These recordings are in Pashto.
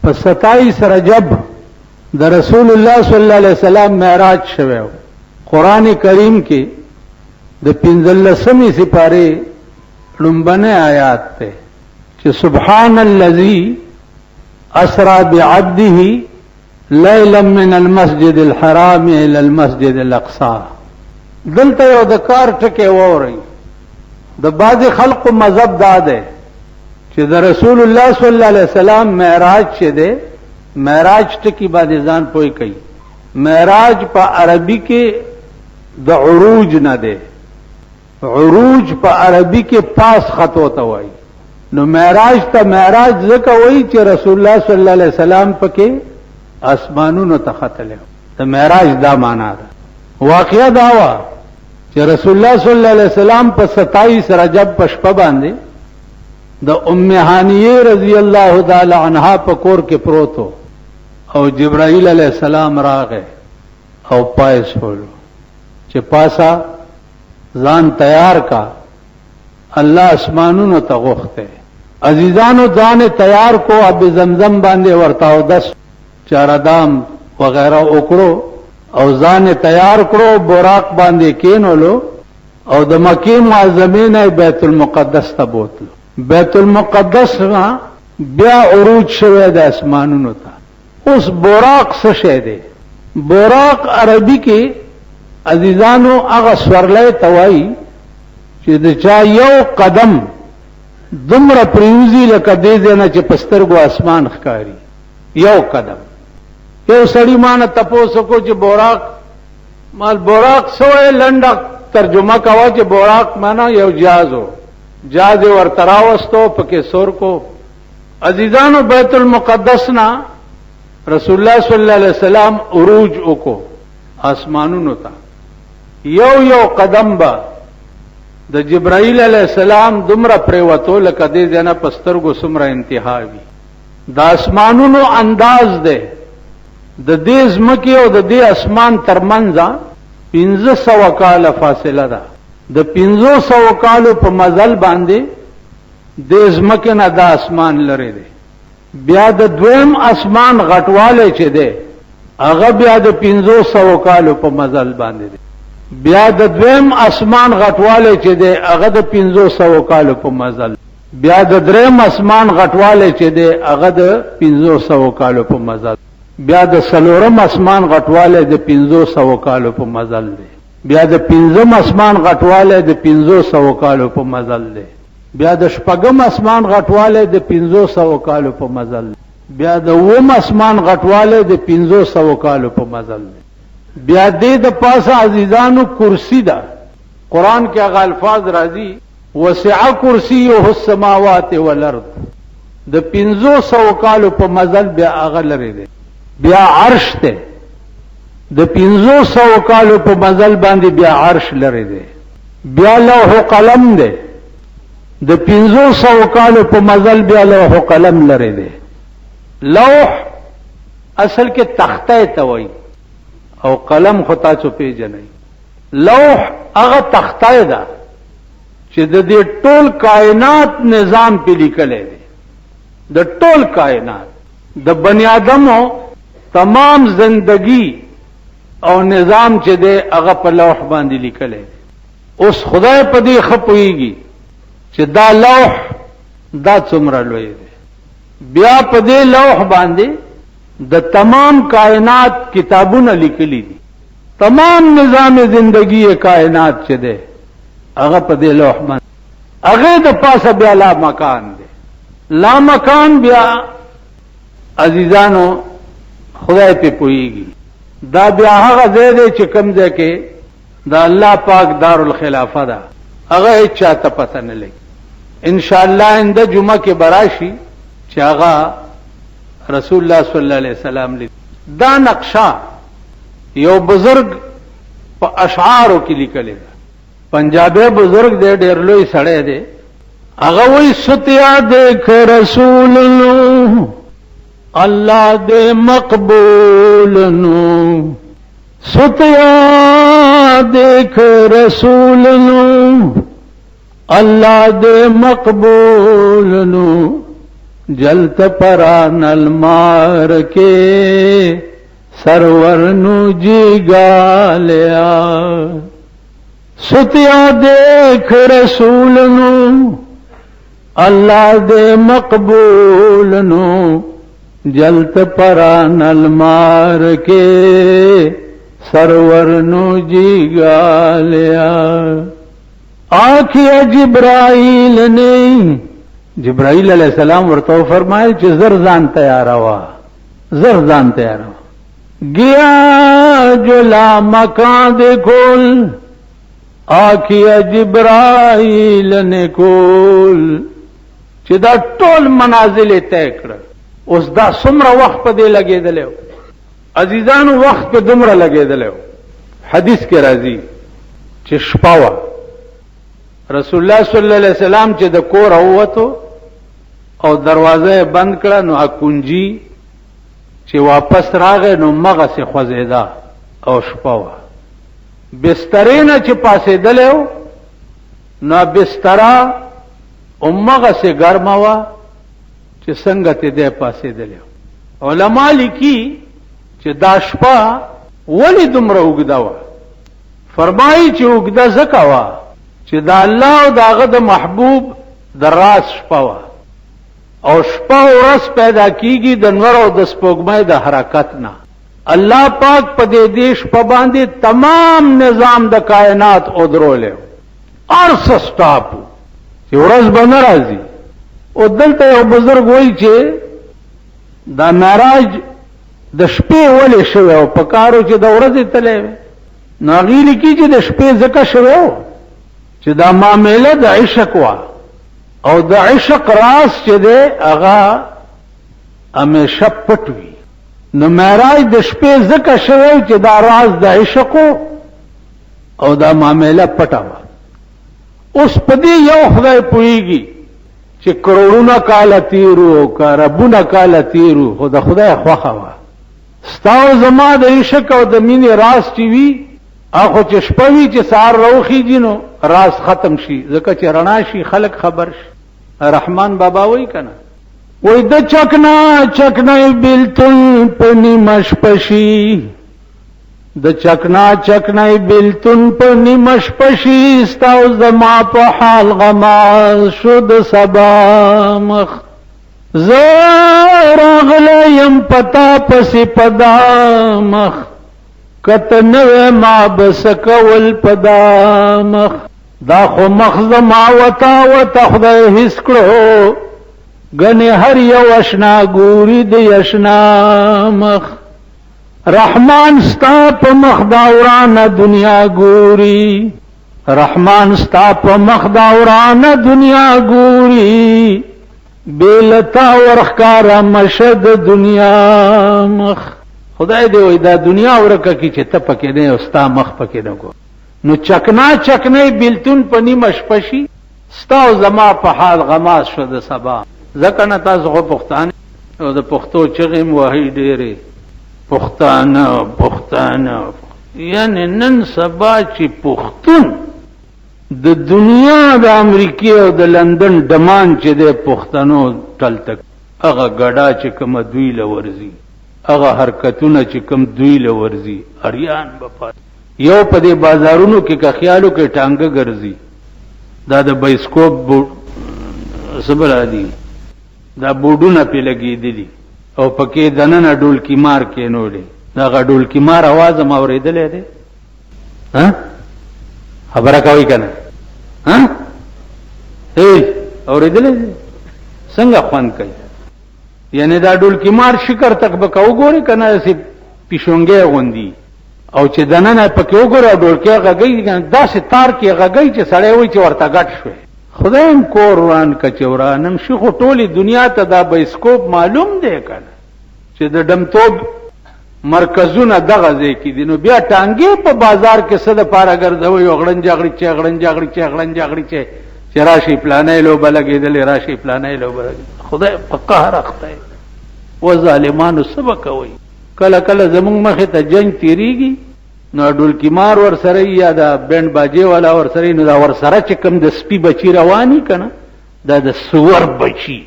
په 27 رجب د رسول الله صلی الله علیه وسلم معراج شوی. قرآن کریم کې د 15مې سپارې لومبنی آیات دی چې سبحان الذي اسرا بعبده ليلا من المسجد الحرام الى المسجد الاقصى. دلته یو د کار ټکی واورئ. د بعضې خلقو مذهب دا دی چې د رسول الله صلی الله علیه وسلم معراج چې دی، معراج ټکی باندې ځان پوه کوي. معراج په عربي کې د عروج نه دی. عروج په عربي کې پاس خطو ته وایي. نو معراج ته معراج ځکه وایي چې رسول الله صلی الله علیه وسلم پکې اسمانونو ته ختلی. د معراج دا معنا ده. واقعه دا وه چې رسول الله صلی الله علیه وسلم په 27 رجب په شپه باندې د ام هانیه رضی الله تعالی عنها په کور کې پروت او جبرائیل علیه السلام راغی او پای شولو چې پاسا ځان تیار کا، الله اسمانونو ته غوښته. عزیزانو ځان تیار کو، اب زمزم باندې ورته اودس چاردام وغیرہ وکړو او ځان تیار کړو، براق باندې کینولو او د مکې معظمې نه بیت المقدس ته بوتلو. بیت المقدس نه بیا عروج شوی د اسمانونو ته. اوس براق څه شی دی؟ براق عربي کې عزیزانو هغه سورلی ته وایي چې د چا یو قدم دومره پریوزي لکه دې ځای نه چې په سترګو اسمان ښکاري. یو قدم. یو سړي ما نه تپوس وکړو چې براق مال براق څه وایي؟ لنډه ترجمه کوه چې براق معنا یو جاز و. جاز یې ورته راوستو، پکې سور کو. عزیزانو بیت المقدس نه رسول الله صلی الله علیه وسلم عروج وکړو اسمانونو ته. یو یو قدم به د جبرائیل علیه السلام دومره پریوتو لکه دې ځای نه په سترګو څومره انتها وي. د اسمانونو انداز دی د دې ځمکې او د دې اسمان ترمنځ 500 کاله فاصله ده. د 500 کالو په مزل باندې دې ځمکې نه دا اسمان لرې دی. بیا د دویم اسمان غټوالی چې دی هغه بیا د 500 کالو په مزل باندې دی. بیا د دویم اسمان غټوالی چې دی هغه د 500 کالو په مزل. بیا د دریم اسمان غټوالی چې دی هغه د 500 کالو په مزل. بیا د څلورم اسمان غټوالی د 500 کالو په مزل دی. بیا د پنځم اسمان غټوالی د 500 کالو په مزل دی. بیا د شپږم اسمان غټوالی د 500 کالو په مزل دی. بیا د اووم اسمان غټوالی د 500 کالو په مزل دی. بیا دې د پاسه عزیزانو کرسی ده. قرآن کې هغه الفاظ راځي، وسع کرسیه السماوات والارض. د 500 کالو په مزل بیا هغه لرې دی. بیا عرش دی. د 500 کالو په مزل باندې بیا عرش لرې دی. بیا لوح قلم دی. د 500 کالو په مزل بیا لوح قلم لرې دی. لوح اصل کې تخته ته وایي او قلم خو تاسو پېژنئ. لوح هغه تخته ده چې د دې ټول کائنات نظام پې لیکلی دی. د ټول کائنات، د بني آدمو تمام زندگی او نظام چې دی هغه په لوح باندې لیکلی دی. اوس خدای په دې ښه پوهېږي چې دا لوح دا څومره لوی دی. بیا په دې لوح باندې د تمام کائنات کتابونه لیکلي دي. تمام نظام زندگی کائنات چې دی هغه په دې لوح باندې. هغې د پاسه بیا لا مکان دی. لا مکان بیا عزیزانو خدای پې پوهېږي. دا بیا هغه ځای دی چې کوم ځای کې د الله پاک دارالخلافه ده، هغه هېچا ته پته نه لګي. انشاءالله آینده جمعه کې به راشي چې هغه رسول الله صلی الله علیه وسلم لید. دا نقشه یو بزرګ په اشعارو کې لیکلې ده. پنجابی بزرګ دی، ډېر لوی سړی دی. هغه وایي ستیا دیکھ رسول نو الله دې مقبول نو، ستیا دیکھ رسول نو الله دې مقبول نو، جلت پرانل ਮਾਰ ਕੇ ਸਰਵਰ ਨੂੰ ਜੀ ਗਾਲਿਆ। ਸੁਤਿਆ ਦੇਖ ਰਸੂਲ ਨੂੰ, ਅੱਲਾ ਦੇ ਮਕਬੂਲ ਨੂੰ, ਜਲਤ ਪਰਾਨਲ ਮਾਰ ਕੇ ਸਰਵਰ ਨੂੰ ਜੀ ਗਾਲਿਆ। ਆਖਿਆ ਜਿਬਰਾਈਲ ਨੇ, جبرائیل علیہ السلام ورته فرمایل چې زر ځان تیاروا، زر ځان تیاروا۔ گیا جلا مکان دے کول، آکھیا جبرائیل نے کول، چې دا ټول منازل طے کړ۔ اوس دا څومره وخت په دې لګېدلی و عزیزانو، وخت په دومره لګېدلی و۔ حدیث کې راځي چې شپه وه، رسول الله صلی الله علیه وسلم چې د کور ووتو او دروازه یې بند کړه، نو کنجي چې واپس راغی نو مغسې خوځېده او شپه وه۔ بسترې نه چې پاڅېدلی و نو بستره همغسې ګرمه وه چې څنګه ترې دی پاڅېدلی و۔ علما لیکي چې دا شپه ولې دومره اوږده وه؟ فرمایي چې اوږده ځکه وه چې د الله او د هغه د محبوب د راز شپه وه، او شپه ورځ پیدا کیږي د نور او د سپوږمۍ د حرکت نه۔ الله پاک په دې دې شپه باندې تمام نظام د کائنات ودرولی، هر څه سټاپ چې ورځ به نه راځي۔ او دلته یو بزرګ وایي چې دا معراج د شپې ولې شوی او په کارو چې د ورځې تللی وی؟ نو هغې لیکي چې د شپې ځکه شوی و چې دا معامله د عشق وه، او د عشق راز چې دی هغه همیشه پټ وي۔ نو معراج د شپې ځکه شوی چې دا راز د عشق و او دا معامله پټه وه۔ اوس په دې یو خدای پوهېږي چې کروڑونه کاله تېرو او که اربونه کاله تېرو، خو د خدای خوښه وه۔ ستا او زما د عشق او د مینې راز چې وي، هغه چې شپه وي چې سهار راوخېږي نو راز ختم شي، ځکه چې رڼا شي خلک خبر شي۔ رحمان بابا وایي که نه، وایي د چکنا چکنی بیلتون په نیمه شپه شي، د چکنا چکنی بیلتون په نیمه شپه شي، ستا او زما په حال غماز شو د سبا مخ۔ زه راغلی یم په تا پسې په دا مخ، که ته نه وې ما به څه کول په دا مخ۔ دا خو مخ زما وتا وتا خدای هیڅ کړو، ګنې هر یو اشنا ګوري د اشنا مخ۔ رحمان ستا په مخ دا ورانه دنیا ګوري، رحمان ستا په مخ دا ورانه دنیا ګوري، بې له تا ورښکاره مشه د دنیا مخ۔ خدای دې وایي دا دنیا ورکه کړي چې ته پکې نه یې او ستا مخ پکې نه ګوري۔ نو چکنا چکنی بیلتون په نیمه شپه شي، ستا او زما په حال غماز شو د سبا۔ ځکه نه تاسو خو پښتانه او د پښتو چغې هم وهئ ډېرې، پښتانه پښتانه، یعنې نن سبا چې پښتون د دنیا د امریکې او د لندن ډمان چې دی پښتنو ټلته، هغه ګډا چې کومه دوی له ورځي، هغه حرکتونه چې کوم دوی له ورځي، اریان به پاتې۔ یو په دې بازارونو کې که خیالو کې ټانګه ګرځي، دا د بایسکوپ څه بلا دي، دا بورډونه پې لګېدلي او پکې دننه ډولکي مار کېنولی۔ دغه ډولکي مار اواز هم اورېدلی دی؟ ها خبره کوئ که نه؟ ها ای اورېدلی دی؟ څنګه خوند کوي؟ یعنې دا ډولکي مار شکر تک به که وګورې که نه، داسې پیشونګی غوندي، او چې دننه پکې وګورې او ډولکی غږوي که نه، داسې تار کې غږوي چې سړی وایي چې ورته ګډ شوی۔ خدای هم کور وران که چې وران هم شي، خو ټولې دنیا ته دا بایسکوپ معلوم دی که نه چې د ډمتوب مرکزونه دغه ځای کې دي۔ نو بیا ټانګې په بازار کې څه دپاره ګرځوي؟ او غړنجه غړیچه، غړنجه غړیچه، غړنجه غړیچه، چې راشي پلانۍ لوبه لګېدلې، راشي پلانۍ لوبه لګېدلې۔ خدای په قهر اخته دی. و ظالمانو څه به کوئ؟ کله کله زموږ مخې ته جنګ تېرېږي، نو ډولکي مار ورسره وي یا د بینډ باجې والا ورسره وي، نو دا ورسره چې کوم د سپي بچي روان وي که نه، دا د سور بچي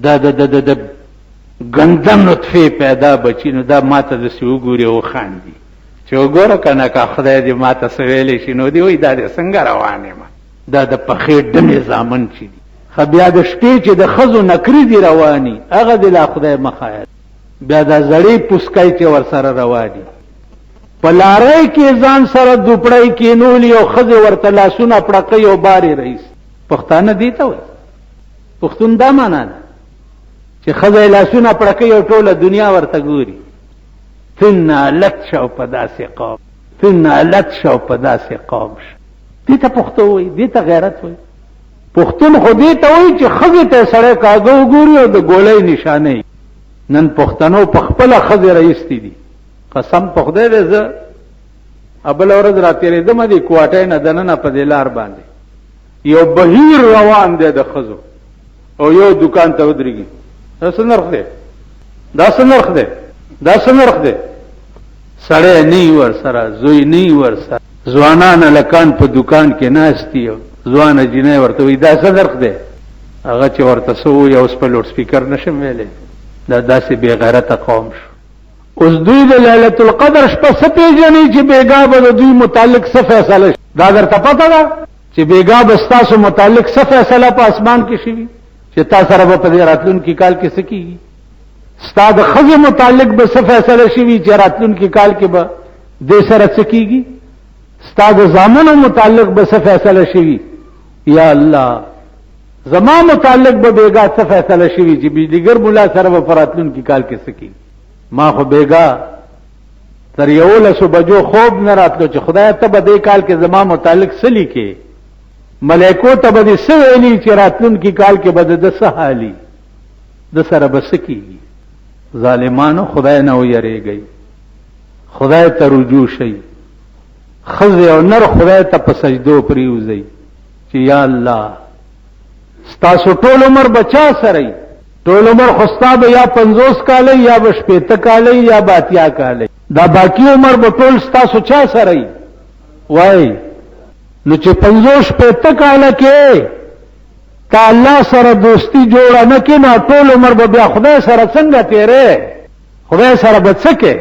دا د د د د ګنده نطفې پیدا بچي، نو دا ماته داسې وګوري او وخاندي چې وګوره که نه، که خدای دې ماته څه ویلی شي، نو دې وایي دا دې څنګه روان یم. دا د پخې ډمې زامن چې دي، ښه بیا د شپې چې د ښځو نکریزې رواني، هغه دې لا خدای مه ښایه. بیا دا زړې پوسکی چې ورسره رواني، په لارۍ کې ځان سره دوپړی کینولي او ښځې ورته لاسونه پړقوي او بار یې رئیس. پښتانه دې ته وایي، پښتون دا معنا ده چې ښځه یې لاسونه پړقوي او ټوله دنیا ورته ګوري. ته نالت شه او په داسې قوم، ته نالت شه او په داسې قوم شه. دې ته پښتو وایي، دې ته غیرت وایي. پښتون خو دې ته وایي چې ښځې ته سړی کاږه وګوري او د ګولۍ نشانه وي. نن پښتنو په خپله ښځې راایستې دي. قسم په خدای دی، زه بله ورځ را تېرېدم دې کوټې نه دننه په دې لار باندې یو بهیر روان دی د ښځو، او یو دکان ته ودرېږي، دا څه نرخ دی، دا څه نرخ دی، دا څه نرخ دی. سړی نه وي ورسره، زوی نه وي ورسره، ځوانان هلکان په دکان کې ناست دي، ځوانه جینۍ ورته وایي دا څه نرخ دی. هغه چې ورته څه ووایي، اوس په لوډ سپیکر نه شم ویلی، دا داسې بې غیرته قوم شو. اوس دوی د لیلة القدر شپه څه پېژني چې بېګا به د دوی متعلق څه فیصله شي؟ دا درته پته ده چې بېګا به ستاسو متعلق څه فیصله په اسمان کې شوي، چې تا سره به په دې راتلونکي کال کې څه کېږي؟ ستا د ښځې متعلق به څه فیصله شوي چې راتلونکي کال کې به دې سره څه کېږي؟ ستا د زامنو متعلق به څه فیصله شوي؟ یا الله، زما متعلق به بېګا څه فیصله شوي چې بجلیګر ملا سره به په راتلونکي کال کې څه کېږي؟ ما خو بېګا تر 11 بجو خوب نه راتلو چې خدای ته به دې کال کې زما متعلق څه لیکې، ملایکو ته به دې څه ویلي چې راتلونکي کال کې به د ده څه حالي، د سره به څه کېږي. ظالمانو خدای نه ویرېږئ، خدای ته رجوع شئ، ښځې او نر خدای ته په سجدو پرېوځئ چې یا الله ستاسو ټول عمر به چا سره وي؟ ټول عمر خو ستا به یا 50 کاله یا به 60 کاله یا به 80 کاله، دا باقي عمر به ټول ستاسو چا سره وي؟ وایي نو چې 50 60 کاله کې تا الله سره دوستی جوړه نه کړې، نو ټول عمر به بیا خدای سره څنګه تېرې؟ خدای سره به څه کې؟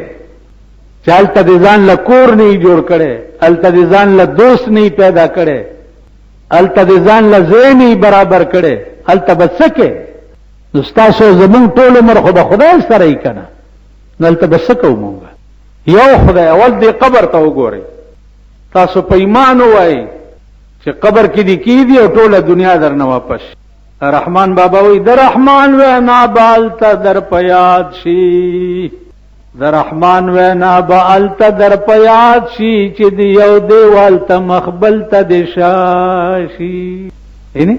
چې هلته دې ځان له کور نه جوړ کړی، هلته دې ځان له دوست نه پیدا کړی، هلته دې ځان له ځای نه برابر کړی، هلته به څه کې؟ نو ستاسو زمونږ ټول عمر خو به خدای سره یې که نه، نو هلته به څه کوو مونږ؟ یو خدای اول دې قبر ته وګورئ، تاسو په ایمان ووایئ چې قبر کې دې کېږي او ټوله دنیا درنه واپس شي. رحمان بابا وایي د رحمان وینا به هلته در په یاد شي، د رحمان وینا به هلته در په یاد شي چې د یو دیوال ته مخ بل ته دې شا شي. یعنې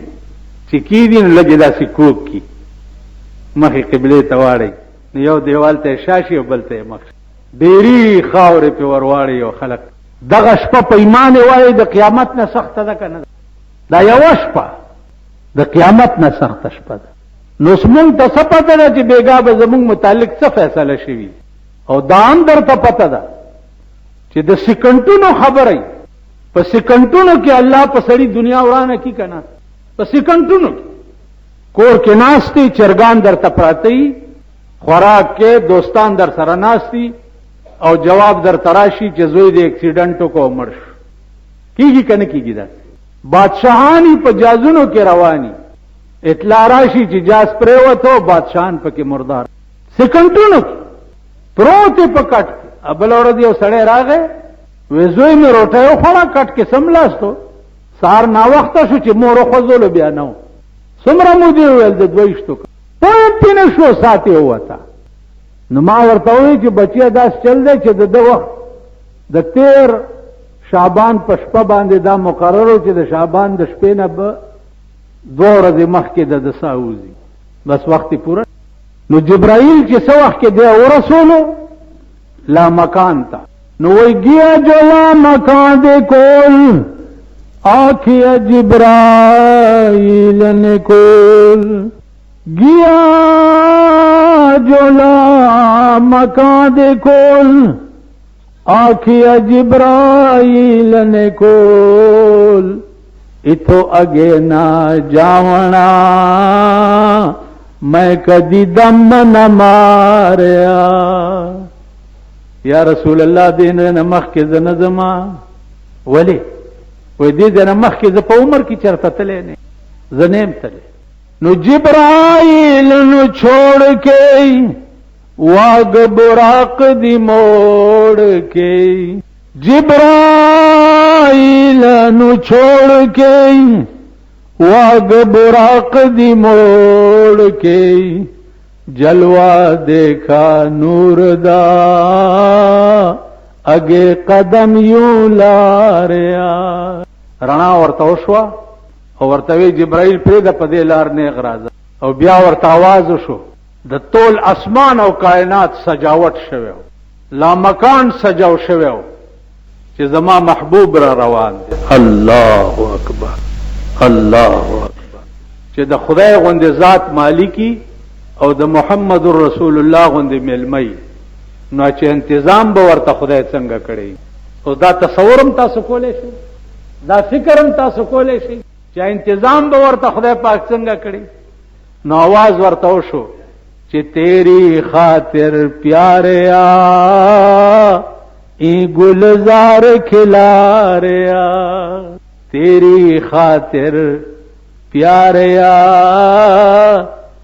چې کېږي نو لږ یې داسې کوږ کړي، مخې قبلې ته واړوي، نو یو دیوال ته یې شا شي او بل ته یې مخ شي، ډېري خاورې پرې ورواړي او خلک دغه شپه په ایمان وایي د قیامت نه سخته ده که نه ده؟ دا یوه شپه د قیامت نه سخته شپه ده. نو اوس مونږ ته څه پته ده چې بېګا به زمونږ متعلق څه فیصله شوي؟ او دا هم درته پته ده چې د سکنټونو خبره په سکنټونو کې الله په سړي دنیا ورانه کی که نه؟ په سکنټونو کې کور کې ناست دي، چرګان درته پراته وي، خوراک کې دوستان در سره ناست دي، او جواب درته راشي چې زوی دې اکسیډنټ وکړو او مړ شو. کیږي که نه کیږي؟ داسې بادشاهان په جازونو کې رواني، اطلاع راشي چې جاز پرېوتو، بادشاهان پکې مردار سکنټونو کې پروت په کټ کې. بله ورځ یو سړی راغی، وی زوی مې روټۍ وخوړه، کټ کې سملاستو، سهار ناوخته شو چې مور وخوځولو بیا نه و. څومره مودې وویل؟ د 22 پوه هم پرې نه شو، سات یې ووته. نو ما ورته وویل چې بچیه داسې چل دی چې د ده وخت د تېر شعبان په شپه باندې دا مقرر و چې د شعبان د شپې نه به 2 ورځې مخکې د ده ساه وځي، بس وخت یې پوره. نو جبرائیل چې څه وخت کې دی ورسولو لا مکان ته، نو وایي ګیا جو لا مکان دې کول، آکھیا جبرائیل نے کول، گیا جو لا مکان دے کول، آکھیا جبرائیل نے کول، اتھو اگے نہ جاونا، میں کدی دم نه ماریا. یا رسول الله، دې نه مخکې زه نه ځم. ولې؟ وایي دې ځای نه مخکې زه په عمر کې چېرته تللی نه، زه نه یم تللی. نو جبرائیل نو چھوڑ کے واگ براق دی موڑ کے، جبرائیل نو چھوڑ کے واگ براق دی موڑ کے، جلوہ دیکھا نور دا اگے قدم یوں لاریا. رڼا ورته وشوه او ورته وی جبرائیل پرېږده، په دې لار نیغ راځه. او بیا ورته आवाज وشو، د ټول اسمان او کائنات سجاوټ شوی، لا مکان سجاو شوی چې زما محبوب را روان دی. الله اکبر، الله اکبر. چې د خدای غوندې ذات مالکی او د محمد رسول الله غوندې میلمه، نو چې انتظام به ورته خدای څنګه کړی؟ او دا تصور هم تاسو کولی شئ، دا فکر هم تاسو کولی شئ چې انتظام به ورته خدای پاک څنګه کړی؟ نو आवाज ورته وشو چې تیری خاطر پیاریا ای گلزار کھلاریا، تیری خاطر پیاریا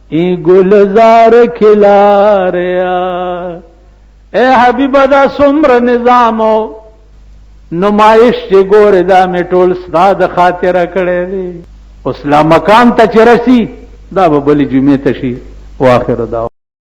ای گلزار کھلاریا. اے حبیب، دا څومره نظام او نمایش چې ګورې، دا مې ټول ستا د خاطره کړی دی. اوس لا مکان ته چې رسي، دا به بلې جمعې ته شي. واخر دعوا.